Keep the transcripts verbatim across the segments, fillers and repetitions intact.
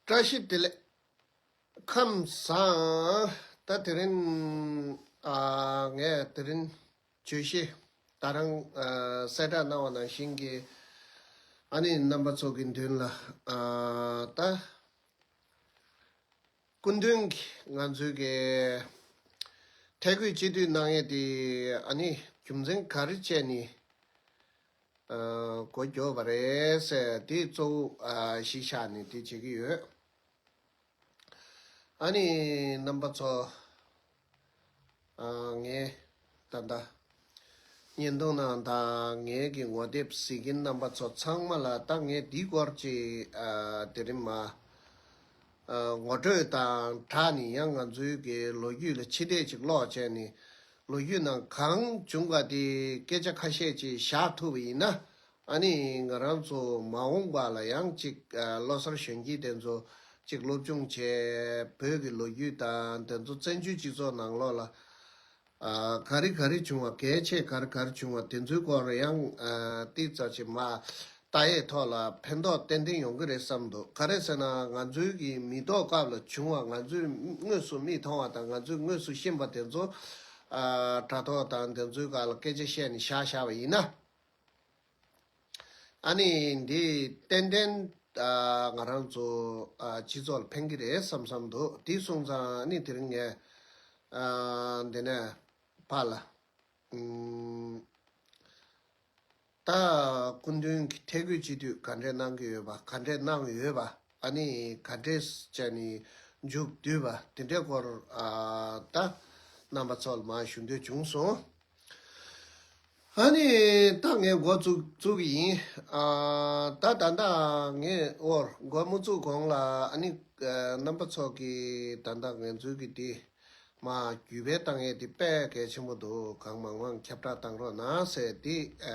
བཀྲ་ཤིས་བདེ་ལེགས། ཁམས་བཟང་། ད་དེ་རིང་ཨ་ངས་དེ་རིང་བརྗོད་གཞི་ད་རང་ཨ་གསལ་བསྒྲགས་གནང་བ་ནང་བཞིན་གྱི་ཨ་ནི་རྣམ་པ་ཚོ་གི་མདུན་ལ་ཨ་ད་སྐུ་མདུན་གྱི་ང་ཚོའི་གི་ཐད་བསྐོས་སྤྱི་འཐུས་གནང་ཡས་དེ་ཨ་ནི་རྒྱུ་མཚན་ག་རེ་བྱས་ནས་ཨ་འགོ་འཁྱོལ་བ་རེད་ཟེར་དེ་གཙོ་བོ་ཨ་གཞི་བཞག་ནས་དེ་བྱེད་ཀྱི་ཡོད། ཨ་ནི་རྣམ་པ་ཚོ་ཨ་ངས་ད་ལྟ་བརྙན་ཐུང་ནང་དང་ངའི་གི་ངོ་དེབ་གཟིགས་མཁན་རྣམ་པ་ཚོ་ཚང་མ་ལ་ད་ངས་འདིའི་སྐོར་གྱི་ཨ་དེ་རིང་མ་ཨ་ངོ་སྤྲོད་དང་སྦྲགས་ནས་ཡང་ང་ཚོའི་གི་ལོ་རྒྱུས་ལ་ཕྱི་བལྟས་ཅིག་ཀློག་བྱས་ནས་ལོ་རྒྱུས་ནང་གང་བྱུང་བ་དེ་སྐད་ཆ་ཁ་ཤས་ཅིག་བཞག་ཐུབ་པ་ཡིན་ན། ཨ་ནི་ང་རང་ཚོ་མ་འོངས་པ་ལ་ཡང་ཅིག་ཨ་ལོ་གསར་གཞོན་སྐྱེས་དེ་ཚོ་ཅིག་སློབ་སྦྱོང་བྱས། བོད་ཀྱི་ལོ་རྒྱུས་དང་དེ་ཚོ་བཙན་བྱོལ་སྤྱི་ཚོགས་ནང་ལོགས་ལ་ཨ་ག་རེ་ག་རེ་བྱུང་བ། གལ་ཆེ་ག་རེ་ག་རེ་བྱུང་བ་དེ་ཚོའི་སྐོར་ཡང་ཨ་ཏིག་ཙམ་ཅིག་མ་ལྟ་ཡས་ཐོག་ལ་ཕན་ཐོགས་ཏན་ཏན་ཡོང་གི་རེད་བསམ་འདུག་ག་རེ་ཟེར་ན་ང་ཚོའི་གི་མི་ཐོག་སྐབས་ལ་བྱུང་བ། ང་ཚོས་དངོས་སུ་མིག་མཐོང་བ་དང་ང་ཚོས་དངོས་སུ་ཤེས་པ་དེ་ཚོ་ཨ་དྲ་ཐོག་དང་དེ་ཚོའི་སྒང་ལ་སྐད་ཆ་བཤད་ནས་བཞག་བཞག་པ་ཡིན་ན། ཨ་ནི་འདི་ཏན་ཏན་ཨ་ང་རང་ཚོ་ཨ་སྤྱི་ཚོགས་ལ་ཕན་གྱི་རེད་བསམ་བསམ་འདུག་དེ་སོང་ཙང་ཨ་ནི་དེ་རིང་ངས་ཨ་འདི་ནས་ཕར་ལ་ཨུམ་ད་སྐུ་མདུན་གྱི་ཐད་བསྐོས་སྤྱི་འཐུས་ག་འདྲས་གནང་གི་ཡོད་པ། ག་འདྲས་གནང་ཡོད་པ། ཨ་ནི་ག་འདྲས་བྱས་ནས་མཇུག་བསྡུས་པ་དེ་འདྲའི་སྐོར་ཨ་ད་རྣམ་པ་ཚོ་ལ་མར་ཞུ་འདོད་བྱུང་སོང་། ཨ་ནི་ད་ངས་འགོ་བཙུགས་བཙུགས་ཀྱི་ཡིན། ཨ་ད་ད་ལྟ་ངས་འོར་འགོ་མ་བཙུགས་གོང་ལ་ཨ་ནི་ཨ་རྣམ་པ་ཚོ་གིས་ད་ལྟ་ང་ཚོའི་གི་དེ་མ་བརྒྱུད་སྤེལ་བཏང་ཡས་དེ་དཔེ་གལ་ཆེན་པོ་འདུག་གང་མང་མང་ཁྱབ་བསྒྲགས་བཏང་རོགས་གནང་ཟེར་དེ་ཨ་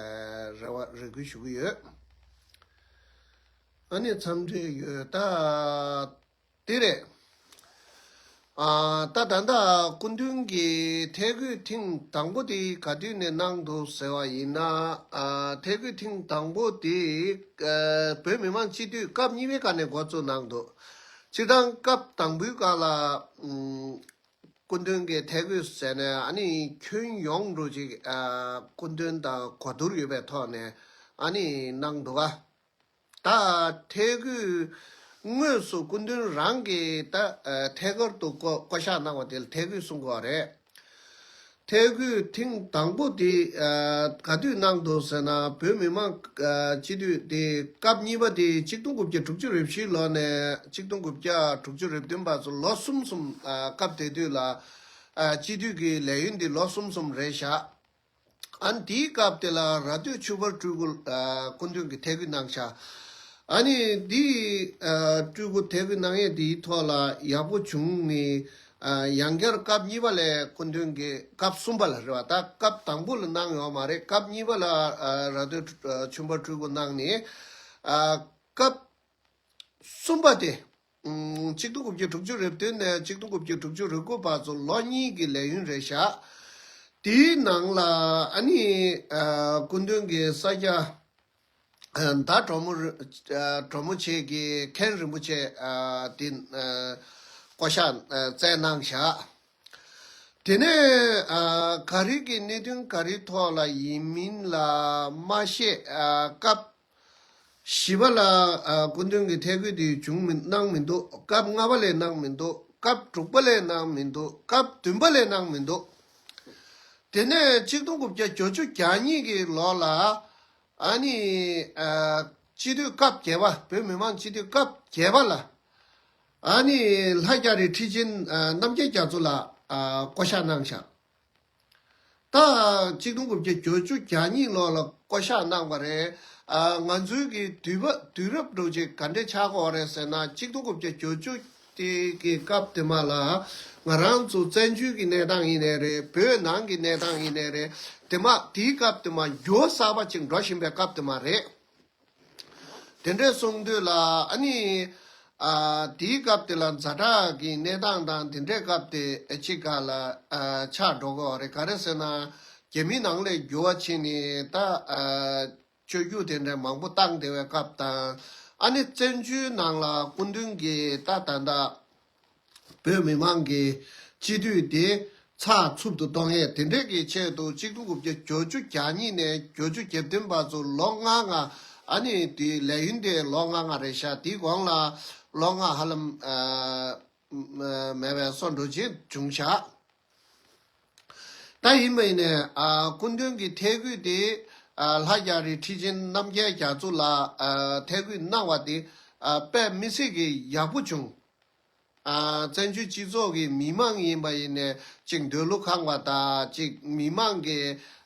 རེ་བ་རེ་སྐུལ་ཞུ་གི་ཡོད། ཨ་ནི་འཚམས་འདྲི་ཡོད་ད། དེ་རེད། ཨ་ད་ད་ལྟ་སྐུ་མདུན་གྱི་ཐད་བསྐོས་ཐེངས་དང་པོ་དེ་ག་དུས་ནས་གནང་འདུག་ཟེར་བ་ཡིན་ན། ཨ་ཐད་བསྐོས་ཐེངས་དང་པོ་དེ་ཨ་བོད་མི་མང་སྤྱི་འཐུས་སྐབས་གཉིས་པའི་སྐབས་ནས་འགོ་བཙུགས་གནང་འདུག་སྤྱིར་བཏང་སྐབས་དང་པོའི་སྐབས་ལ་ཨུམ་སྐུ་མདུན་གྱི་ཐད་བསྐོས་ཟེར་ནས་ཨ་ནི་ཁྱོན་ཡོངས་འགྲོ་ཅིག་ཨ་སྐུ་མདུན་དང་གོ་བསྡུར་ཡོད་པའི་ཐོག་ནས་ཨ་ནི་གནང་འདུག་ག་ད་ཐད་བསྐོས་དངོས་སུ་སྐུ་མདུན་རང་གིས་ད་ཨ་ཐད་ཀར་དུ་བསྐོ་བསྐོ་བཞག་གནང་བ་དེ་ལ་ཐད་བསྐོས་གསུང་གི་ཡོད་རེད། ཐད་བསྐོས་ཐེངས་དང་པོ་དེ་ཨ་ག་དུས་གནང་འདུག་ཟེར་ན། བོད་མི་མང་ཨ་སྤྱི་འཐུས་དེ་སྐབས་གཉིས་པ་དེ་ཆིག་སྟོང་དགུ་བརྒྱ་དྲུག་ཅུ་རེ་བཞིའི་ལོ་ནས་ཆིག་སྟོང་དགུ་བརྒྱ་དྲུག་ཅུ་རེ་བདུན་བར་དུ་ལོ་གསུམ་གསུམ་ཨ་སྐབས་དེ་དུས་ལ་ཨ་སྤྱི་འཐུས་ཀྱི་ལས་ཡུན་དེ་ལོ་གསུམ་གསུམ་རེད་བཞག་ཨ་ནི་དེའི་སྐབས་དེ་ལ་ར་སྟོད་ཆོས་འཕེལ་སྤྲུལ་སྐུ་ཨ་སྐུ་མདུན་གྱིས་ཐད་བསྐོས་གནང་ཤག་ཨ་ནི་འདི་ཨ་སྤྲུལ་སྐུ་ཐད་བསྐོས་གནང་ཡས་འདིའི་ཐོག་ལ་ཡག་པོ་བྱུང་ནས་ཨ་ཡང་བསྐྱར་སྐབས་གཉིས་པ་ལ་སྐུ་མདུན་གྱིས། སྐབས་གསུམ་པ་ལ་རེད་བ། ད་སྐབས་དང་པོ་ལ་གནང་ཡོད་མ་རེད། སྐབས་གཉིས་པ་ལ་ཨ་ར་སྟོད་ཨ་ཆོས་འཕེལ་སྤྲུལ་སྐུ་གནང་ནས་ཨ་སྐབས་གསུམ་པ་དེ། ཨུམ། ཆིག་སྟོང་དགུ་བརྒྱ་དྲུག་ཅུ་རེ་བདུན་ནས་ཆིག་སྟོང་དགུ་བརྒྱ་དྲུག་ཅུ་རེ་དགུ་བར་དུ་ལོ་གཉིས་ཀྱི་ལས་ཡུན་རེད་བཞག་དེའི་ནང་ལ་ཨ་ནི་ཨ་སྐུ་མདུན་གྱི་ས་སྐྱ་ཨ་མདའ་གྲོ་མོ་རི་ཨ་གྲོ་མོ་ཆེ་གི་མཁན་རིན་པོ་ཆེ་ཨ་དེ་ཨ་བསྐོ་བཞག་ཨ་བསྩལ་གནང་བཞག་དེ་ནས་ཨ་ག་རེ་གི་གནད་དོན་ག་རེའི་ཐོག་ལ་ཡིན་མིན་ལ་མ་ཤེས། ཨ་སྐབས་བཞི་པ་ལ་ཨ་སྐུ་མདུན་གྱི་ཐད་བསྐོས་དེ་བྱུང་མི་གནང་མི་འདུག་སྐབས་ལྔ་པ་ལ་གནང་མི་འདུག་སྐབས་དྲུག་པ་ལ་གནང་མི་འདུག་སྐབས་བདུན་པ་ལ་གནང་མི་འདུག་དེ་ནས་ཆིག་སྟོང་དགུ་བརྒྱ་བརྒྱད་ཅུ་གྱ་གཉིས་ཀྱི་ལོ་ལ་ཨ་ནི་ཨ་སྤྱི་འཐུས་སྐབས་བརྒྱད་པ། བོད་མི་མང་སྤྱི་འཐུས་སྐབས་བརྒྱད་པ་ལ་ཨ་ནི་ལྷ་རྒྱ་རི་ཁྲི་ཆེན་ཨ་རྣམ་རྒྱལ་རྒྱ་མཚོ་ལགས་ཨ་བསྐོ་བཞག་གནང་བཞག་ད་ཆིག་སྟོང་དགུ་བརྒྱ་བརྒྱད་ཅུ་གྱ་གཉིས་ལོ་ལ་བསྐོ་བཞག་གནང་བ་རེད། ཨ་ང་ཚོའི་གི་དུས་བབ་དུས་རབས་འགྲོ་ཆེད་ག་འདྲས་ཆགས་ཀྱི་ཡོད་རེད་ཟེར་ན། ཆིག་སྟོང་དགུ་བརྒྱ་བརྒྱད་ཅུ་དེ་གི་སྐབས་དེ་མ་ལ་ང་རང་ཚོ་བཙན་བྱོལ་གྱི་གནས་སྟངས་ཡིན་ནའི་རེད། བོད་ནང་གི་གནས་སྟངས་ཡིན་ནའི་རེད། དེ་མ་དེའི་སྐབས་དེ་མ་འགྱུར་བ་གསར་པ་ཅིག་འགྲོ་བཞིན་པའི་སྐབས་དེ་མ་རེད། དེ་འདྲས་གསུངས་དུས་ལ་ཨ་ནི་ཨ་དེའི་སྐབས་དེ་ལ་ཛ་དྲག་གི་གནས་སྟངས་དང་དེ་འདྲའི་སྐབས་དེ་གཅིག་ག་ལ་ཨ་ཆགས་འགྲོ་གི་ཡོད་རེད། ག་རེ་ཟེར་ན་རྒྱ་མི་ནང་ལ་འགྱུར་བ་ཕྱིན་ནས་ད་ཨ་སྤྱོད་རྒྱུ་དེ་འདྲ་མང་པོ་བཏང་བསྡད་པའི་སྐབས་དང་ ཨ་ནི་བཙན་བྱོལ་ནང་ལ་སྐུ་མདུན་གྱིས་ད་ད་ལྟ་བོད་མི་མང་གི་སྤྱི་འཐུས་དེ་ཚགས་ཚུད་དུ་གཏོང་ཡས་དེ་འདྲས་ཀྱི་ཆེད་དུ་གཅིག་སྟོང་དགུ་བརྒྱ་བརྒྱད་ཅུ་གྱ་གཉིས་ནས་བརྒྱད་ཅུ་གྱ་བདུན་བར་དུ་ལོ་ལྔ་ལྔ། ཨ་ནི་དེའི་ལས་ཡུན་དེ་ལོ་ལྔ་ལྔ་རེད་ཤག་དེའི་གོང་ལ་ལོ་ལྔ་ཧ་ལམ་ཨ་མེད་པའི་སོ་འགྲོ་ཅན་བྱུང་ཤག་ད་ཡིན་པ་ཡིན་ནའི་ཨ་སྐུ་མདུན་གྱི་ཐད་བསྐོས་དེ་ཨ་ལྷ་རྒྱ་རི་ཁྲི་ཆེན་རྣམ་རྒྱལ་རྒྱ་མཚོ་ལགས་ཨ་ཐད་བསྐོས་གནང་བ་དེ་ཨ་དཔེ་མི་སྲིད་ཀྱི་ཡག་པོ་བྱུང་། ཨ་བཙན་བྱོལ་སྤྱི་ཚོགས་ཀྱི་མི་མང་ཡིན་པ་ཡིན་ནའི་གཅིག་འདོད་བློ་ཁེངས་པ་དང་གཅིག་མི་མང་གི་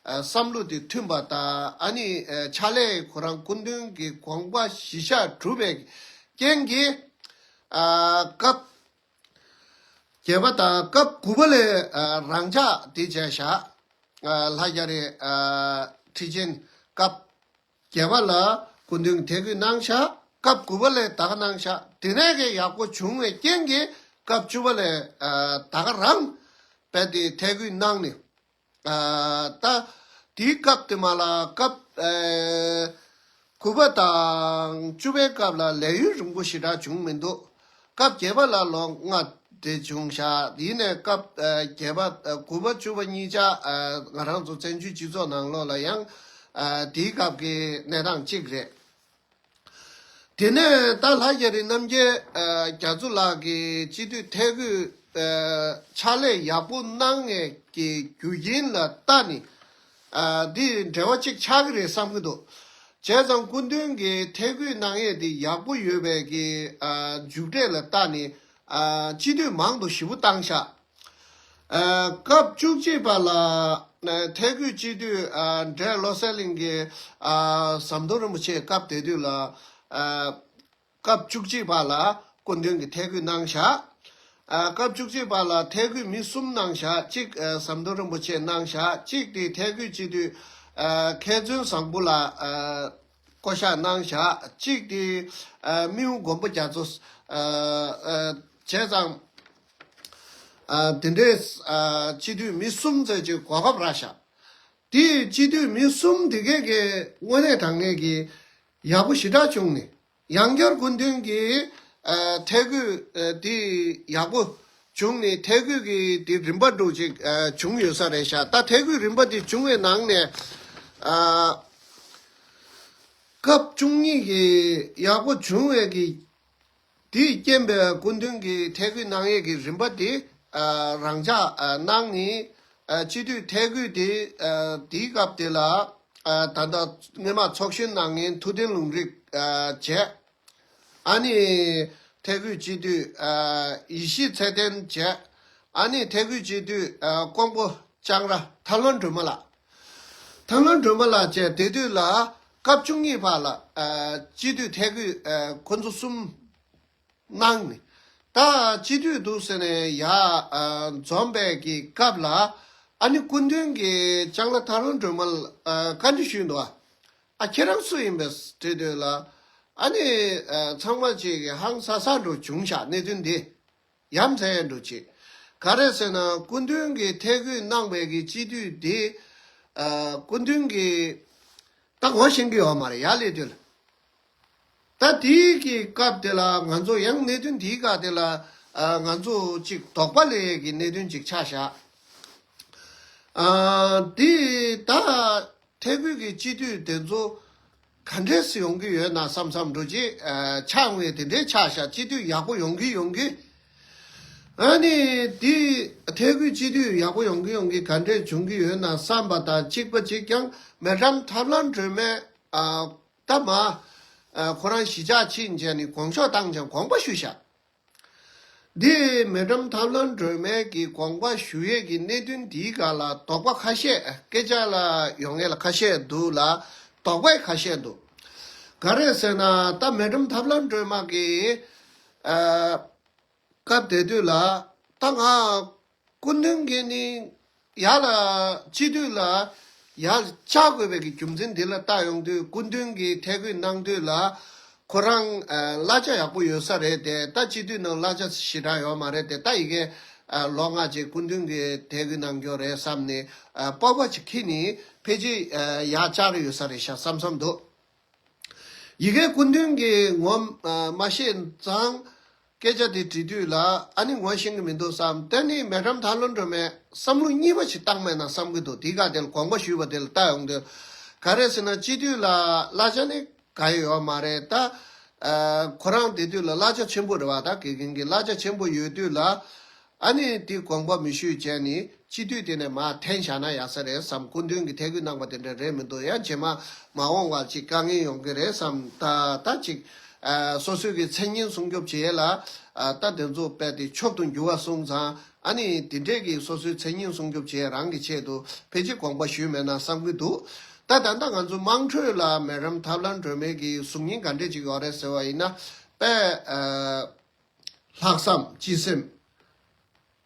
ཨ་བསམ་བློ་དེ་མཐུན་པ་དང་ཨ་ནི་ཨ་ཕྱག་ལས་ཁོ་རང་སྐུ་མདུན་གྱི་དགོངས་པ་གཞིར་བཞག་གྲུབ་པའི་རྐྱེན་གྱིས་ཨ་སྐབས་བརྒྱད་པ་དང་སྐབས་དགུ་པ་ལས་ཨ་རང་འཇགས་དེ་བྱས་བཞག་ཨ་ལྷ་རྒྱ་རི་ཨ་ཁྲི་ཆེན་སྐབས་བརྒྱད་པ་ལ་སྐུ་མདུན་ཐད་བསྐོས་གནང་ཤག་སྐབས་དགུ་པ་ལས་ད་ག་གནང་ཤག་དེ་ནས་ཀྱི་ཡག་པོ་བྱུང་བའི་རྐྱེན་གྱིས་སྐབས་བཅུ་པ་ལས་ཨ་ད་ག་རང་རྦད་དེ་ཐད་བསྐོས་གནང་ནས་ཨ་ད་དེའི་སྐབས་དེ་མ་ལ་སྐབས་ཨ་དགུ་པ་དང་བཅུ་པའི་སྐབས་ལ་ལས་ཡུན་རིང་པོ་ཞེ་དྲག་བྱུང་མི་འདུག་སྐབས་བརྒྱད་པ་ལ་ལོ་ལྔ་དེ་བྱུང་ཤག་ཡིན་ནའི་སྐབས་ཨ་བརྒྱད་པ་ཨ་དགུ་པ་བཅུ་པ་གཉིས་ཆ་ཨ་ང་རང་ཚོ་བཙན་བྱོལ་སྤྱི་ཚོགས་ནང་ལོགས་ལ་ཡང་ཨ་དེའི་སྐབས་ཀྱི་གནས་སྟངས་གཅིག་རེད། དེ་ནས་ད་ལྷ་རྒྱ་རི་རྣམ་རྒྱལ་ཨ་རྒྱ་མཚོ་ལགས་ཀྱིས་སྤྱི་འཐུས་ཐད་བསྐོས་ཨ་ཕྱག་ལས་ཡག་པོ་གནང་ངེས་ཀྱི་རྒྱུ་རྐྱེན་ལ་བལྟས་ནས་ཨ་འདི་འབྲེལ་བ་གཅིག་ཆགས་ཀྱི་རེད་བསམ་གྱི་འདུག་བྱས་ཙང་སྐུ་མདུན་གྱིས་ཐད་བསྐོས་གནང་ཡས་འདི་ཡག་པོ་ཡོད་པའི་གི་ཨ་མཇུག་འབྲས་ལ་བལྟས་ནས་ཨ་སྤྱི་འཐུས་མང་དུ་ཞེ་པོ་བཏང་ཤག་ཨ་སྐབས་བཅུ་གཅིག་པ་ལ་ཨ་ཐད་བསྐོས་སྤྱི་འཐུས་ཨ་འབྲས་བློ་གསལ་གླིང་གི་ཨ་ཟམ་གདོང་རིན་པོ་ཆེ་སྐབས་དེ་དུས་ལ་ཨ་སྐབས་བཅུ་གཅིག་པ་ལ་སྐུ་མདུན་གྱིས་ཐད་བསྐོས་གནང་ཤག་ཨ་སྐབས་བཅུ་གཅིག་པ་ལ་ཐད་བསྐོས་མི་གསུམ་གནང་ཤག་གཅིག་ཨ་ཟམ་གདོང་རིན་པོ་ཆེ་གནང་ཤག་གཅིག་དེ་ཐད་བསྐོས་སྤྱི་འཐུས་ཨ་མཁས་བཙུན་བཟང་པོ་ལགས་ཨ་བསྐོ་བཞག་གནང་ཤག་གཅིག་དེ་ཨ་རྨེའུ་མགོན་པོ་རྒྱ་མཚོ་ཨ་ཨ་བྱས་ཙང་ཨ་དེ་འདྲའི་ཨ་སྤྱི་འཐུས་མི་གསུམ་ཙམ་ཅིག་གོ་སྐབས་རག་ཤག་དེ་སྤྱི་འཐུས་མི་གསུམ་དེ་གས་ཀྱི་དངོས་གནས་དྲང་གནས་ཀྱི་ཡག་པོ་ཞེ་དྲག་བྱུང་ནས། ཡང་བསྐྱར་སྐུ་མདུན་གྱིས་ཨ་ཐད་བསྐོས་ཨ་དེ་ཡག་པོ་བྱུང་ནས་ཐད་བསྐོས་ཀྱི་དེ་རིམ་པ་འདྲ་ཅིག་ཨ་བྱུང་ཡོད་ས་རེད་ཤག་ད་ཐད་བསྐོས་རིམ་པ་དེ་བྱུང་བའི་ནང་ནས་ཨ་སྐབས་བཅུ་གཉིས་ཀྱི་ཡག་པོ་བྱུང་བའི་གི་དེས་རྐྱེན་པས་སྐུ་མདུན་གྱིས་ཐད་བསྐོས་གནང་ཡས་ཀྱི་རིམ་པ་དེ་ཨ་རང་འཇགས་ཨ་གནང་ནས་ཨ་སྤྱི་འཐུས་ཐད་བསྐོས་དེ་ཨ་དེའི་སྐབས་དེ་ལ་ཨ་ད་ལྟ་སྔོན་མ་ཚོགས་གཞོན་གནང་མཁན་ཐུབ་བསྟན་ལུང་རིགས་ཨ་བྱས། ཨ་ནི་ཐད་བསྐོས་སྤྱི་འཐུས་ཨ་ཡེ་ཤེས་ཚེ་བརྟན་བྱས། ཨ་ནི་ཐད་བསྐོས་སྤྱི་འཐུས་ཨ་ཀོང་པོ་ལྕང་ར་ཐར་ལམ་སྒྲོལ་མ་ལགས། ཐར་ལམ་སྒྲོལ་མ་ལགས་བཅས་དེ་དུས་ལ་སྐབས་བཅུ་གཉིས་པ་ལ་ཨ་སྤྱི་འཐུས་ཐད་བསྐོས་ཨ་ཁོ་ཚོ་གསུམ་གནང་ནས་ད་སྤྱི་འཐུས་འདུག་ཟེར་ནས་ཡར་ཨ་འཛོམས་པའི་གི་སྐབས་ལ་ཨ་ནི་སྐུ་མདུན་གྱིས་ལྕང་ར་ཐར་ལམ་སྒྲོལ་མ་ལ་ཨ་བཀའ་འདྲི་ཞུས་འདུག་ཨ་ཁྱེད་རང་སུ་ཡིན་པས་དྲིས་དུས་ལ་ཨ་ནི་ཨ་ཚང་མ་ཅིག་གིས་ཧང་སང་ས་འདྲ་བྱུང་ཤག་གནད་དོན་འདི། ཡ་མཚན་འདྲ་ཅིག་ག་རེ་ཟེར་ན་སྐུ་མདུན་གྱིས་ཐད་བསྐོས་གནང་བའི་གི་སྤྱི་འཐུས་དེ་ཨ་སྐུ་མདུན་གྱིས་ད་ངོ་ཤེས་ཀྱི་ཡོད་མ་རེད་ཡ་སླེབས་དུས་ལ། ད་དེའི་གི་སྐབས་དེ་ལ་ང་ཚོ་ཡང་གནད་དོན་དེའི་སྐབས་དེ་ལ་ཨ་ང་ཚོ་ཅིག་དོགས་པ་སླེབས་ཡས་ཀྱི་གནད་དོན་ཅིག་ཆགས་ཤག་ཨ་དེ་ད་ཐད་བསྐོས་ཀྱི་སྤྱི་འཐུས་དེ་ཚོ་ག་འདྲས་སེ་ཡོང་གི་ཡོད་ན་བསམ་བསམ་འདྲ་ཅིག་ཨ་ཆགས་ངེས་དེ་འདྲས་ཆགས་ཤག་སྤྱི་འཐུས་ཡག་པོ་ཡོང་གི་ཡོང་གི། ཨ་ནི་དེ་ཐད་བསྐོས་སྤྱི་འཐུས་ཡག་པོ་ཡོང་གི་ཡོང་གི་ག་འདྲས་བྱུང་གི་ཡོད་ན་བསམ་པ་དང་གཅིག་པ་གཅིག་ཀྱང་མེ་ཌམ་ཐར་ལམ་སྒྲོལ་མས་ཨ་ད་མ་ཨ་ཁོ་རང་གཞིས་ཆགས་ཕྱིན་བྱས་ནས་དགོངས་ཞུ་བཏང་ཀྱང་དགོངས་པ་ཞུས་ཤག་འདི་མེ་ཌམ་ཐར་ལམ་སྒྲོལ་མའི་གི་དགོངས་པ་ཞུ་ཡས་ཀྱི་གནད་དོན་འདིའི་སྒང་ལ་དོགས་པ་ཁ་ཤས་སྐད་ཆ་ལ་ཡོང་ཡས་ལ་ཁ་ཤས་འདུག་ལ་དོགས་པ་ཁ་ཤས་འདུག་ག་རེ་ཟེར་ན་ད་མེ་ཌམ་ཐར་ལམ་སྒྲོལ་མ་གི་ཨ་སྐབས་དེ་དུས་ལ་ད་ང་སྐུ་མདུན་གྱིས་ནི་ཡར་ལ་སྤྱི་འཐུས་ལ་ཡར་བཅར་དགོས་པའི་གི་རྒྱུ་མཚན་འདི་ལ་བལྟ་ཡོང་དུས་སྐུ་མདུན་གྱིས་ཐད་བསྐོས་གནང་དུས་ལ་ཁོ་རང་ཨ་གླ་ཆ་ཡག་པོ་ཡོད་ས་རེད་དེ་ད་སྤྱི་འཐུས་ནང་གླ་ཆ་ཞེ་དྲག་ཡོད་མ་རེད་དེ་ད་ཡི་གེ་ཨ་ལོ་ལྔ་རྗེས་སྐུ་མདུན་གྱིས་ཐད་བསྐོས་གནང་རྒྱུ་རེད་བསམ་ནས་ཨ་སྤོབས་པ་ཅིག་འཁྱེར་ནས་ཕལ་ཆེར་ཨ་ཡར་བཅར་ཡོད་ས་རེད་ཤག་བསམ་བསམ་འདུག་ཡི་གེ་སྐུ་མདུན་གྱིས་ངོ་མ་ཤེས་ཙང་། སྐད་ཆ་དེ་དྲིས་དུས་ལ་ཨ་ནི་ངོ་ཤེས་ཀྱི་མི་འདུག་བསམ། དེ་ནི་མེ་ཊམ་ཐར་ལོན་སྒྲོལ་མས་བསམ་བློ་གཉིས་པ་ཞིག་བཏང་མེད་ན་བསམ་གྱི་འདུག་དེའི་སྐབས་དེ་ལ་དགོངས་པ་ཞུས་པ་དེ་ལ་ལྟ་ཡོང་དུས། ག་རེ་ཟེར་ན་སྤྱི་འཐུས་ལ་གླ་ཆ་ནི་ག་ཡོད་ཡོད་མ་རེད་ད། ཨ་ཁོ་རང་དེ་དུས་ལ་གླ་ཆ་ཆེན་པོ་རེད་བ། ད་དགེ་རྒན་གྱི་གླ་ཆ་ཆེན་པོ་ཡོད་དུས་ལ། ཨ་ནི་དེ་དགོངས་པ་མི་ཞུས་བྱས་ནི་སྤྱི་འཐུས་དེ་ནས་མར་འཐེན་བཞག་ན་ཡག་ས་རེད་བསམ། སྐུ་མདུན་གྱིས་ཐད་ཀར་གནང་པ་དེ་འདྲ་རེད་མི་འདུག་ཡང་རྗེས་མ་མ་འོངས་པར་ཅིག་དཀའ་ངལ་ཡོང་གི་རེད་བསམ། ད་ད་ཅིག་ཨ་སོ་སོའི་གི་མཚན་སྙན་སྲུང་སྐྱོབ་བྱེད་ཡས་ལ། ཨ་ད་དེ་ཚོ་རྦད་དེ་མཆོག་ཏུ་འགྱུར་བ་སོང་ཙང་། ཨ་ནི་དེ་འདྲས་ཀྱི་སོ་སོའི་མཚན་སྙན་སྲུང་སྐྱོབ་བྱེད་ཡས་རང་གི་ཆེད་དུ་ཕལ་ཆེར་དགོངས་པ་ཞུས་མེད་ན་བསམ་གྱི་འདུག་ད་ད་ལྟ་ང་ཚོ་དམངས་ཁྲོད་ལ་མེ་ཊམ་ཐར་ལོན་སྒྲོལ་མའི་གི་གཟུགས་བརྙན་ག་འདྲས་ཅིག་ཡོད་རེད་ཟེར་བ་ཡིན་ན། དཔེ་ཨ་ལྷག་བསམ་སྤྱི་སེམས།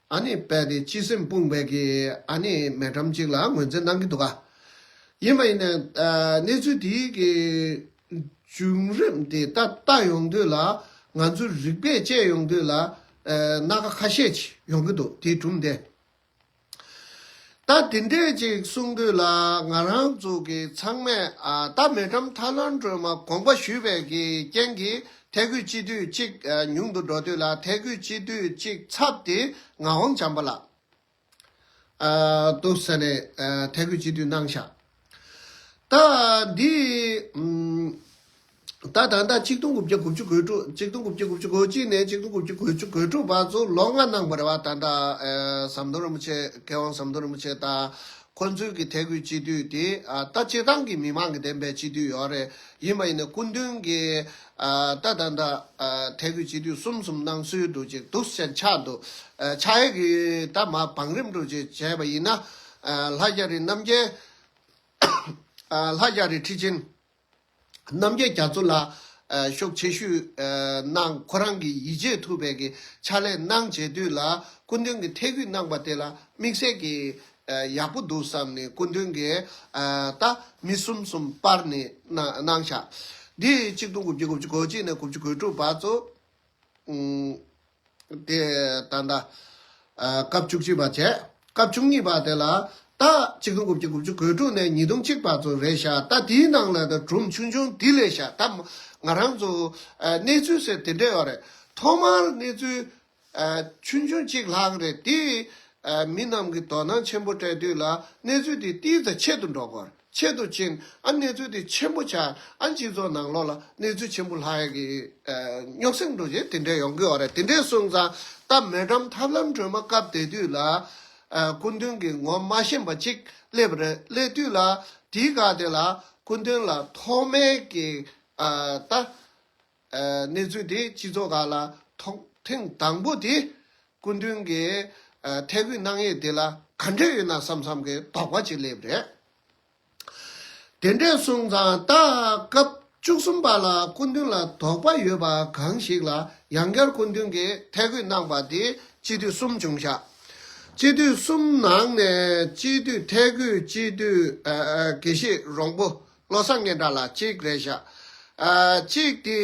ཨ་ནི་དཔེ་དེ་སྤྱི་སེམས་སྤུངས་པའི་གི་ཨ་ནི་མེ་ཊམ་ཅིག་ལ་ངོས་འཛིན་གནང་གི་འདུག་ག་ཡིན་པ་ཡིན་ནའི་ཨ་གནས་ཚུལ་དེའི་གི་བྱུང་རིམ་དེ་ལྟ་ལྟ་ཡོང་དུས་ལ། ང་ཚོ་རིག་པས་དཔྱད་ཡོང་དུས་ལ། ཨ་སྣ་ཁ་ཁ་ཤས་ཅིག་ཡོང་གི་འདུག་དེའི་སྒྲུང་དེ། ད་དེ་འདྲས་ཅིག་གསུང་དུས་ལ་ང་རང་ཚོ་གི་ཚང་མས་ཨ་ད་མེ་ཊམ་ཐར་ལོན་སྒྲོལ་མ་དགོངས་པ་ཞུས་པའི་གི་རྐྱེན་གྱིས་ཐད་ཀར་སྤྱི་འཐུས་གཅིག་ཨ་ཉུང་དུ་འགྲོ་དུས་ལ། ཐད་ཀར་སྤྱི་འཐུས་གཅིག་ཚབ་དེ་ངག་དབང་བྱམས་པ་ལགས་ཨ་འདུག་ཟེར་ནས་ཨ་ཐད་ཀར་སྤྱི་འཐུས་གནང་ཤག་ད་འདི་ཨམ། ད་ད་ལྟ་ཆིག་སྟོང་དགུ་བརྒྱ་དགུ་བཅུ་གོ་དྲུག་ཆིག་སྟོང་དགུ་བརྒྱ་དགུ་བཅུ་གོ་གཅིག་ནས་ཆིག་སྟོང་དགུ་བརྒྱ་དགུ་བཅུ་གོ་དྲུག་བར་ཚོ་ལོ་ལྔ་གནང་བ་རེད་བ། ད་ལྟ་ཨེ་ཟམ་གདོང་རིན་པོ་ཆེ། མཁས་དབང་ཟམ་གདོང་རིན་པོ་ཆེ་དང་ཁོ་ཚོའི་གི་ཐད་ཀར་སྤྱི་འཐུས་དེ། ཨ་ད་སྤྱིར་བཏང་གི་མི་མང་གི་འདེམས་པའི་སྤྱི་འཐུས་ཡོད་རེད། ཡིན་པ་ཡིན་ན་སྐུ་མདུན་གྱིས་ཨ་ད་ད་ལྟ་ཨ་ཐད་ཀར་སྤྱི་འཐུས་གསུམ་གསུམ་གནང་སྲོལ་འདུག་ཅིག་འདུག་ཟེར་ཆགས་འདུག་ཨ་ཆགས་ཡས་ཀྱི་ད་མར་བང་རིམ་འདྲ་ཅིག་བྱས་པ་ཡིན་ན། ཨ་ལྷ་རྒྱ་རི་རྣམ་རྒྱལ། ཨ་ལྷ་རྒྱ་རི་ཁྲི་ཆེན། རྣམ་རྒྱལ་རྒྱ་མཚོ་ལགས་ཨ་ཤུགས་ཆེ་ཤོས་ཨ་གནང་། ཁོ་རང་གིས་ཡིད་ཆེས་ཐུབ་པའི་གི་ཕྱག་ལས་གནང་བྱས་དུས་ལ་སྐུ་མདུན་གྱིས་ཐད་ཀར་གནང་པ་དེ་ལ་དམིགས་བསལ་གྱི་ཨ་ཡག་པོ་འདུག་བསམ་ནས་སྐུ་མདུན་གྱིས་ཨ་ད་མི་གསུམ་གསུམ་སྤར་ནས་གནང་གནང་ཤག་འདི་ཆིག་སྟོང་དགུ་བརྒྱ་དགུ་བཅུ་གོ་གཅིག་ནས་དགུ་བཅུ་གོ་དྲུག་བར་ཚོ། ཨུམ། དེ་ད་ལྟ་ཨ་སྐབས་བཅུ་གཅིག་པ་བྱས། སྐབས་བཅུ་གཉིས་པ་དེ་ལ་ད་ཆིག་སྟོང་དགུ་བརྒྱ་དགུ་བཅུ་གོ་དྲུག་ནས་ཉིས་སྟོང་གཅིག་བར་ཚོ་རེད་ཤག་ད་དེའི་ནང་ལ་ད་སྒྲུང་ཆུང་ཆུང་དེ་ལས་ཤག་ད་ང་རང་ཚོ་ཨ་གནས་ཚུལ་ཟེར་དེ་འདྲ་ཡོད་རེད། ཐོག་མར་གནས་ཚུལ་ཨ་ཆུང་ཆུང་གཅིག་ལྷག་རེད་དེ། ཨ་མི་རྣམས་ཀྱིས་དོ་སྣང་ཆེན་པོ་སྤྲད་དུས་ལ་གནས་ཚུལ་དེ་ཏིག་ཙམ་ཆེད་དུ་འགྲོ་དགོས་རེད། ཆེད་དུ་ཕྱིན། ཨ་གནས་ཚུལ་དེ་ཆེན་པོ་ཆགས། ཨ་སྤྱི་ཚོགས་ནང་ལོགས་ལ་གནས་ཚུལ་ཆེན་པོ་ལྷག་ཡག་གི་ཨ་རྙོག་ཟིང་འདྲ་ཅིག་དེ་འདྲ་ཡོང་གི་ཡོད་རེད། དེ་འདྲ་སོང་ཙང་ད་མེ་ཊམ་ཐབས་ལམ་སྒྲོལ་མ་སྐབས་དེ་དུས་ལ་ཨ་སྐུ་མདུན་གྱིས་ངོ་མ་ཤེས་པ་ཅིག་སླེབས་རེད། སླེབས་དུས་ལ་དེའི་སྐབས་དེ་ལ་སྐུ་མདུན་ལ་ཐོག་མའི་གི་ཨ་ད་ཨ་གནས་ཚུལ་དེ་སྤྱི་ཚོགས་ཁག་ལ་ཐོག་ཐེངས་དང་པོ་དེ་སྐུ་མདུན་གྱིས་ཨ་ཐད་ཀར་གནང་ཡས་དེ་ལ་ག་འདྲ་ཡོད་ན་བསམ་བསམ་གྱི་དོགས་པ་ཅིག་སླེབས་རེད། དེ་འདྲས་སོང་ཙང་ད་སྐབས་བཅུ་གསུམ་པ་ལ་སྐུ་མདུན་ལ་དོགས་པ་ཡོད་པ་གང་ཞིག་ལ་ཡང་བསྐྱར་སྐུ་མདུན་གྱིས་ཐད་ཀར་གནང་པ་དེ་སྤྱི་འཐུས་གསུམ་བྱུང་ཤག་སྤྱི་འཐུས་གསུམ་ནང་ནས་སྤྱི་འཐུས་ཐད་ཀར་སྤྱི་འཐུས་ཨ་ཨ་དགེ་བཤེས་རོང་པོ་བློ་བཟང་སྙན་གྲགས་ལགས་གཅིག་རེད་ཤག་ཨ་གཅིག་དེ་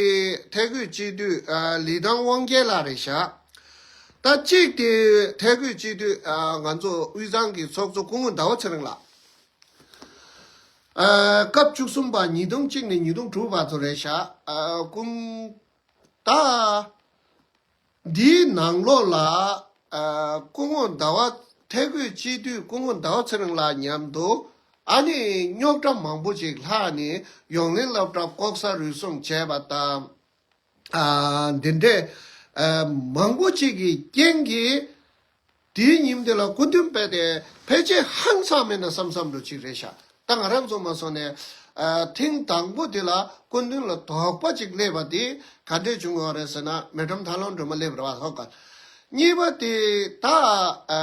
ཐད་ཀར་སྤྱི་འཐུས་ཨ་ལི་ཐང་དབང་རྒྱལ་ལགས་རེད་ཤག་ད་གཅིག་དེ་ཐད་ཀར་སྤྱི་འཐུས་ཨ་ང་ཚོ་དབུས་གཙང་གི་ཚོགས་གཙོ་སྐུ་ངོ་ཟླ་བ་ཚེ་རིང་ལགས། ཨ་སྐབས་བཅུ་གསུམ་པ་ཉིས་སྟོང་གཅིག་ནས་ཉིས་སྟོང་དྲུག་བར་དུ་རེད་ཤག་ཨ་སྐུ་ད་འདིའི་ནང་ལོགས་ལ་ཨ་སྐུ་ངོ་ཟླ་བ་ཐད་ཀར་སྤྱི་འཐུས་སྐུ་ངོ་ཟླ་བ་ཚེ་རིང་ལགས་མཉམ་དུ་ཨ་ནི་རྙོག་དྲ་མང་པོ་ཅིག་ལྷག་ནས་ཡོངས་གླིང་སློབ་གྲྭ་ལྐོག་ཟ་རུལ་སུངས་བྱས་པ་དང་། ཨ་འདི་འདྲས་ཨ་མང་པོ་ཅིག་གི་རྐྱེན་གྱིས་དེའི་ཉིན་དེ་ལ་སྐུ་མདུན་དཔེ་དེ་ཕལ་ཆེར་ཧང་སངས་མེད་ན་བསམ་བསམ་འདྲ་ཅིག་རེད་ཤག་ད་ང་རང་ཚོ་མ་སོང་ནས་ཨ་ཐེངས་དང་པོ་དེ་ལ་སྐུ་མདུན་ལ་དོགས་པ་ཅིག་སླེབས་པ་དེ་ག་འདྲས་བྱུང་ཡོད་རེད་ཟེར་ན། མེ་ཊམ་ཐར་ལམ་སྒྲོལ་མ་སླེབས་རེད་བ་ཧོ་ག་གཉིས་པ་དེ་ད་ཨ་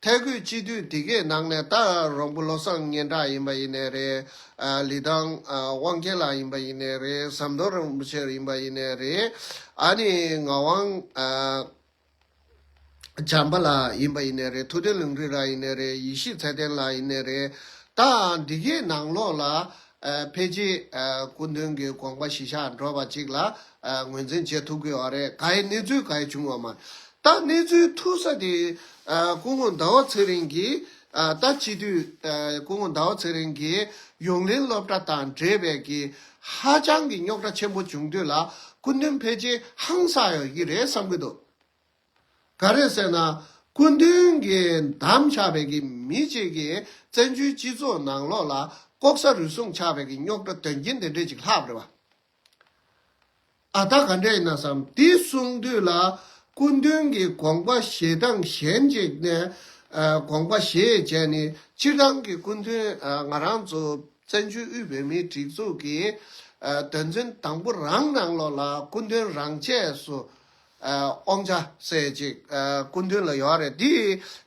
ཐད་ཀར་སྤྱི་འཐུས་དེ་གའི་ནང་ནས་ད་རོང་པོ་བློ་བཟང་སྙན་གྲགས་ཡིན་པ་ཡིན་ནའི་རེད། ཨ་ལི་ཐང་ཨ་དབང་རྒྱལ་ལགས་ཡིན་པ་ཡིན་ནའི་རེད། ཟམ་གདོང་རིན་པོ་ཆེ་ཡིན་པ་ཡིན་ནའི་རེད། ཨ་ནི་ངག་དབང་ཨ་བྱམས་པ་ལགས་ཡིན་པ་ཡིན་ནའི་རེད། ཐུབ་བསྟན་ལུང་རིགས་ལགས་ཡིན་ནའི་རེད། ཡེ་ཤེས་ཚེ་བརྟན་ལགས་ཡིན་ནའི་རེད། ད་འདི་གའི་ནང་ལོགས་ལ་ཨ་ཕལ་ཆེར་ཨ་སྐུ་མདུན་གྱི་དགོངས་པ་གཞིར་བཞག་འགྲོ་བ་ཅིག་ལ་ཨ་ངོས་འཛིན་བྱེད་ཐུབ་ཀྱི་ཡོད་རེད། ག་ཡི་གནས་ཚུལ་ག་ཡི་བྱུང་ཡོད་མ་རེད། ད་གནས་ཚུལ་ཐུག་ས་དེ་ཨ་སྐུ་ངོ་ཟླ་བ་ཚེ་རིང་གིས་ ཨ་ད་སྤྱི་འཐུས་ཨ་སྐུ་ངོ་ཟླ་བ་ཚེ་རིང་གིས་ཡོངས་གླིང་སློབ་གྲྭ་དང་འབྲེལ་བའི་གི་ཧ་ཅང་གི་རྙོག་དྲ་ཆེན་པོ་བྱུང་དུས་ལ་སྐུ་མདུན་ཕལ་ཆེར་ཧང་སངས་ཡོད་ཀྱི་རེད་བསམ་གྱི་འདུག་ག་རེ་ཟེར་ན། སྐུ་མདུན་གྱིས་བདམས་བཞག་པའི་གི་མི་གཅིག་གིས་བཙན་བྱོལ་སྤྱི་ཚོགས་ནང་ལོགས་ལ་ལྐོག་ཟ་རུལ་སུངས་ཆགས་པའི་གི་རྙོག་དྲ་དོན་རྐྱེན་དེ་འདྲས་ཅིག་ལྷག་པ་རེད་བ། ཨ་ད་ག་འདྲས་ཡིན་ན་བསམ། དེ་གསུང་དུས་ལ་སྐུ་མདུན་གྱི་དགོངས་པ་བཞེས་སྟངས་གཞན་ཅིག་ནས་ཨ་དགོངས་པ་བཞེས་བྱས་ནས་སྤྱིར་བཏང་གི་སྐུ་མདུན་ཨ་ང་རང་ཚོ་བཙན་བྱོལ་དབུས་བོད་མིའི་སྒྲིག་འཛུགས་ཀྱི་ཨ་དོན་ཚན་དང་པོ་རང་ནང་ལོགས་ལ་སྐུ་མདུན་རང་ཆས་སུ་ཨ་དབང་ཆ་ཟེར་ཅིག་ཨ་སྐུ་མདུན་ལ་ཡོད་རེད། དེ་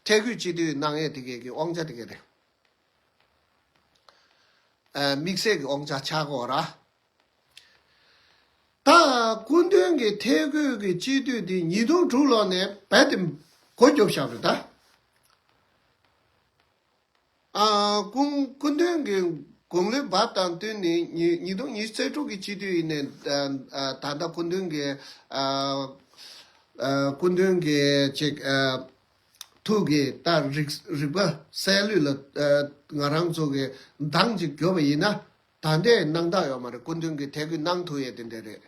ཐད་ཀོས་སྤྱི་འཐུས་གནང་ཡས་དེ་གས་ཀྱི་དབང་ཆ་དེ་གས་རེད། ཨ་དམིགས་བསལ་གྱི་དབང་ཆ་ཆགས་ཀྱི་ཡོད་རེད། ད་སྐུ་མདུན་གྱི་ཐད་བསྐོས་ཀྱི་སྤྱི་འཐུས་དེ་ཉིས་སྟོང་དྲུག་ལོ་ནས་རྦད་དེ་སྒོ་རྒྱབ་བཞག་པ་རེད་ད། ཨ་སྐུ་སྐུ་མདུན་གྱི་དགུང་ལོའི་བབས་དང་བསྟུན་ནས་ཉིས་ཉིས་སྟོང་ཉི་ཤུ་རྩ་དྲུག་གི་སྤྱི་འཐུས་ཡིན་ནས་ཨ་ཨ་ད་ལྟ་སྐུ་མདུན་གྱི་ཨ་ཨ་སྐུ་མདུན་གྱི་ཅིག་ཨ་ཐུགས་ཀྱི་ད་རིག་རིག་པ་གསལ་ལུས་ལ་ཨ་ང་རང་ཚོ་གི་འདང་ཅིག་རྒྱོབ་པ་ཡིན་ན། ད་ལྟའི་གནང་སྟངས་ཡོད་མ་རེད། སྐུ་མདུན་གྱིས་ཐད་བསྐོས་གནང་ཐུབ་ཡས་དེ་འདྲ་རེད།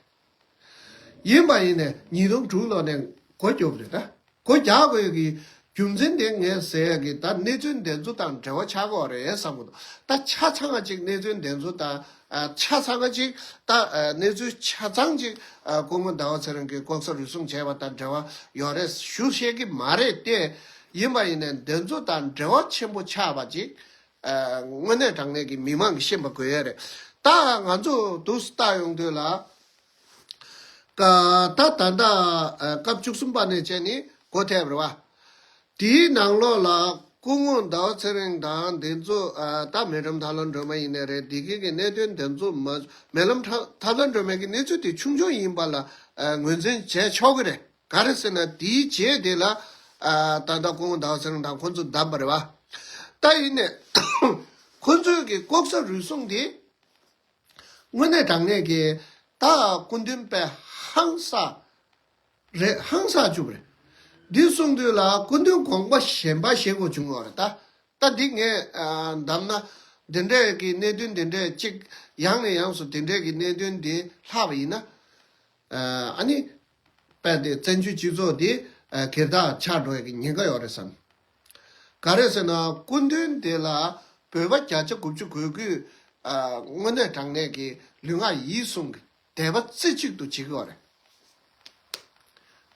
ཡིན་པ་ཡིན་ནས་ཉིས་སྟོང་དྲུག་ལོ་ནས་སྒོ་རྒྱབ་རེད་ད། སྒོ་རྒྱག་དགོས་ཀྱི་རྒྱུ་མཚན་དེ་ངས་ཟེར་ཡ་གི་ད་གནས་ཚུལ་འདི་ཚོ་དང་འབྲེལ་བ་ཆགས་ཀྱི་ཡོད་རེད་བསམ་གྱི་འདུག་ད་ཆ་ཚང་བ་ཅིག་གནས་ཚུལ་འདི་ཚོ་དང་ཨ་ཆ་ཚང་བ་ཅིག་ད་ཨ་གནས་ཚུལ་ཆ་ཚང་ཅིག་ཨ་སྐུ་ངོ་ཟླ་བ་ཚེ་རིང་གིས་ལྐོག་ཟ་རུལ་སུངས་བྱས་པ་དང་འབྲེལ་བ་ཡོད་རེད་ཞུ་ཤེས་ཀྱི་མ་རེད་དེ། ཡིན་པ་ཡིན་ནས་འདི་ཚོ་དང་འབྲེལ་བ་ཆེན་པོ་ཆགས་པ་ཅིག་ཨ་དངོས་གནས་དྲང་གནས་ཀྱི་མི་མང་གིས་ཤེས་པ་དགོས་ཡ་རེད། ད་ང་ཚོ་འདུག་སེ་ལྟ་ཡོང་དུས་ལ། ཀ་ད་ད་ལྟ་ཨ་སྐབས་བཅུ་གསུམ་པ་ནས་བྱས་ནས་སྒོ་ཐེབས་རེད་བ། དེའི་ནང་ལོགས་ལ་སྐུ་ངོ་ཟླ་བ་ཚེ་རིང་དང་འདི་ཚོ་ཨ་ད་མེ་ལམ་ཐར་ལམ་སྒྲོལ་མ་ཡིན་ནའི་རེད། འདི་གའི་གི་གནད་དོན་འདི་ཚོ་མ་མེ་ལམ་ཐར་ཐར་ལམ་སྒྲོལ་མའི་གི་གནས་ཚུལ་དེ་ཆུང་ཆུང་ཡིན་པ་ལ་ཨ་ངོས་འཛིན་བྱས་ཆོག་གི་རེད། ག་རེ་ཟེར་ན་དེའི་རྗེས་དེ་ལ་ཨ་ད་ལྟ་སྐུ་ངོ་ཟླ་བ་ཚེ་རིང་དང་ཁོ་ཚོ་བདམས་པ་རེད་བ། ད་ཡིན་ནའི་ཁོ་ཚོའི་གི་ལྐོག་ཟ་རུལ་སུངས་དེ་དངོས་གནས་དྲང་གནས་ཀྱི་ད་སྐུ་མདུན་དཔེ་ཧང་སངས་རེད། ཧང་སངས་བཅུག་པ་རེད། འདི་གསུང་དུས་ལ་སྐུ་མདུན་དགོངས་པ་གཞན་པ་བཞེས་དགོས་བྱུང་བ་རེད་ད། ད་འདི་ངས་ཨ་བདམས་ན་འདི་འདྲས་ཀྱི་གནད་དོན་འདི་འདྲས་གཅིག་ཡང་ནས་ཡང་སུ་འདི་འདྲས་ཀྱི་གནད་དོན་འདི་ལྷག་པ་ཡིན་ན། ཨ་ནི། དཔེ་དེ་བཙན་བྱོལ་སྤྱི་ཚོགས་འདི་ཨ་སྒེར་བདག་ཆགས་འགྲོ་ཡ་གི་ཉེན་ཁ་ཡོད་རེད་བསམ། ག་རེ་ཟེར་ན་སྐུ་མདུན་དེ་ལ་བོད་པ་བརྒྱ་ཆ་དགུ་བཅུ་གོ་དགུས་ཨ་དངོས་གནས་དྲང་གནས་ཀྱི་ལུས་ངག་ཡིད་གསུམ་གྱི་དད་པ་རྩེ་གཅིག་ཏུ་བྱེད་ཀྱི་ཡོད་རེད།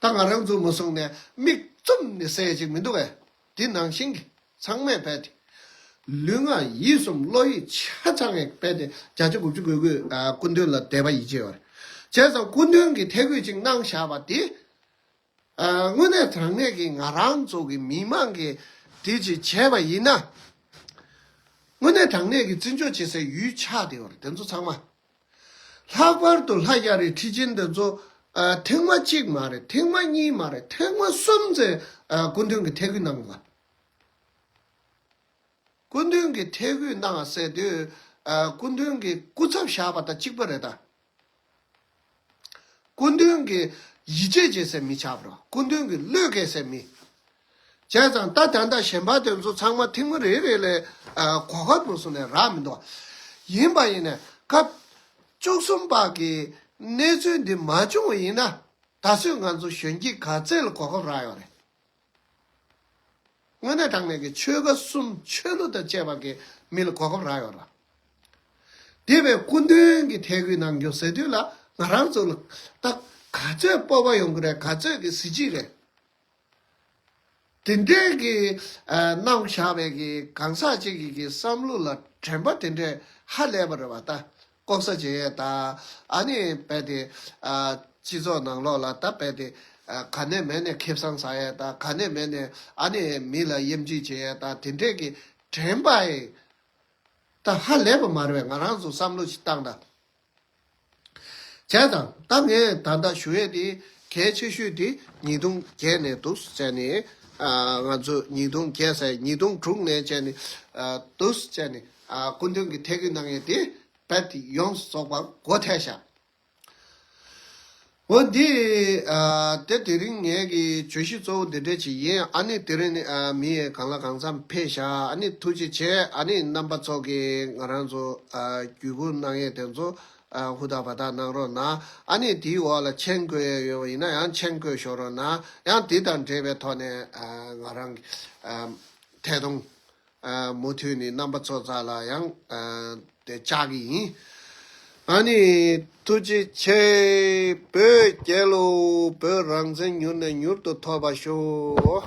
ད་ང་རང་ཚོ་མ་སོང་ནས་མིག་བཙུམ་ནས་བསྡད་ཅིག་མི་འདུག་གས། འདི་ནང་བཞིན་གྱི། ཚང་མས་རྦད་དེ། ལུས་ངག་ཡིད་གསུམ་བློ་ཡིད་ཆ་ཚང་ངས་རྦད་དེ་བརྒྱ་ཆ་དགུ་བཅུ་གོ་དགུས་ཨ་སྐུ་མདུན་ལ་དད་པ་ཡིད་ཆེས་ཡོད་རེད། བྱས་ཙང་སྐུ་མདུན་གྱིས་ཐད་བསྐོས་ཅིག་གནང་བཞག་པ་དེ། ཨ་དངོས་གནས་དྲང་གནས་ཀྱི་ང་རང་ཚོ་གི་མི་མང་གིས་དེ་ཅིག་བྱས་པ་ཡིན་ན། དངོས་གནས་དྲང་གནས་ཀྱི་བརྩི་འཇོག་བྱེད་སའི་ཡུལ་ཆགས་བསྡད་ཡོད་རེད་དེ་ཚོ་ཚང་མ། ལྷག་པར་དུ་ལྷ་རྒྱ་རི་ཁྲི་ཆེན་དེ་ཚོ་ཨ་ཐེངས་མ་གཅིག་མ་རེད། ཐེངས་མ་གཉིས་མ་རེད། ཐེངས་མ་གསུམ་ཙམ་ཨ་སྐུ་མདུན་གྱིས་ཐད་བསྐོས་གནང་བ། སྐུ་མདུན་གྱིས་ཐད་བསྐོས་གནང་བ་ཟེར་དུས་ཨ་སྐུ་མདུན་གྱི་སྐུ་ཚབ་བཞག་པ་དང་གཅིག་པ་རེད་ད། སྐུ་མདུན་གྱི་ཡིད་ཆེས་བྱེད་སའི་མི་ཆགས་པ་རེད། སྐུ་མདུན་གྱི་བློས་འགེལ་སའི་མི། བྱས་ཙང་ད་ད་ལྟ་གཞན་པ་དེ་ཚོ་ཚང་མ་ཐེངས་མ་རེ་རེ་ལ་ཨ་གོ་སྐབས་མ་བཟུང་ནས་རག་མི་འདུག་ཡིན་པ་ཡིན་ནས་སྐབས་བཅུ་གསུམ་པ་གི་གནས་ཚུལ་འདི་མ་བྱུང་བ་ཡིན་ན་ད་གཟོད་ང་ཚོ་གཞོན་སྐྱེས་ག་ཚད་ལ་གོ་སྐབས་རག་ཡོད་རེད། དངོས་གནས་དྲང་གནས་ཀྱི་ཆོལ་ཁ་གསུམ་ཆོས་ལུགས་དང་བཅས་པ་གི་མི་ལ་གོ་སྐབས་རག་ཡོད་རེད། དེ་བས་སྐུ་མདུན་གྱིས་ཐད་བསྐོས་གནང་རྒྱུ་ཟེར་དུས་ལ་ང་རང་ཚོ་ལ་ད་ག་ཚོད་སྤོབས་པ་ཡོང་གི་རེད། ག་ཚོད་ཀྱི་གཟི་བརྗིད་རེད། དེ་འདྲའི་གི་ཨ་གནང་བཞག་པའི་གི་གང་ཟག་ཅིག་གི་གི་བསམ་བློ་ལ་དྲན་པ་དེ་འདྲའི་ཧ་ལས་པ་རེད་བ། ད་ལྐོག་ཟ་བྱེད་ཡས་ད་ཨ་ནི་རྦད་དེ་ཨ་སྤྱི་ཚོགས་ནང་ལོགས་ལ་ད་རྦད་དེ་ཨ་ག་ནས་མེད་ནས་ཁེ་བཟང་ཟ་ཡས་ད་ག་ནས་མེད་ནས་ཨ་ནི་མི་ལ་གཡེམ་བྱེད་བྱེད་ཡས་ད་དེ་འདྲའི་གི་དྲན་པ་ཡི་ད་ཧ་ལས་པ་མ་རེད་བས། ང་རང་ཚོ་བསམ་བློ་ཞིག་བཏང་ད། བྱས་ཙང་ད་ངས་ད་ལྟ་ཞུ་ཡས་དེ་གལ་ཆེ་ཤོས་དེ་ཉིས་སྟོང་བརྒྱད་ནས་འདུག་སེ་བྱས་ནས་ཨ་ང་ཚོ་ཉིས་སྟོང་བརྒྱད་ཟེར་ཉིས་སྟོང་དྲུག་ནས་བྱས་ནས་ཨ་འདུག་སེ་བྱས་ནས་ཨ་སྐུ་མདུན་གྱིས་ཐད་བསྐོས་གནང་ཡས་དེ་རྦད་དེ་ཡོངས་སུ་རྫོགས་པར་སྒོ་ཐེག་བཞག་འོ་འདི། ཨ། དེ་དེ་རིང་ངས་ཀྱི་བརྗོད་གཞི་གཙོ་བོ་འདི་འདྲ་ཅིག་ཡིན། ཨ་ནི་དེ་རིང་ནི། ཨ། མི་ཡས་གང་ལ་གང་འཚམ་ཕེབས་ཤག་ཨ་ནི་ཐུགས་རྗེ་ཆེ། ཨ་ནི་རྣམ་པ་ཚོ་གིས་ང་རང་ཚོ། ཨ། བརྒྱུད་སྐུར་གནང་ཡས་དེ་ཚོ། ཨ། ཧུར་ཐག་བ་ཐག་གནང་རོགས་གནང་། ཨ་ནི་དེའི་འོག་ལ་མཆན་བཀོད་ཡས་ཡོད་པ་ཡིན་ན་ཡང་མཆན་བཀོད་ཤོག་རོགས་གནང་། ཡང་དེ་དང་འབྲེལ་བའི་ཐོག་ནས། ཨ། ང་རང་གི། ཨ། ཐད་གཏོང་། ཨ། མུ་མཐུད་ནས་རྣམ་པ་ཚོ་རྩ་ལ་ཡང་། ཨ། དེ་བཅར་གྱི་ཡིན། ཨ་ནི་ཐུགས་རྗེ་ཆེ། བོད་རྒྱལ་ལོ། བོད་རང་བཙན་མྱུར་ནས་མྱུར་དུ་ཐོབ་པ་ཤོག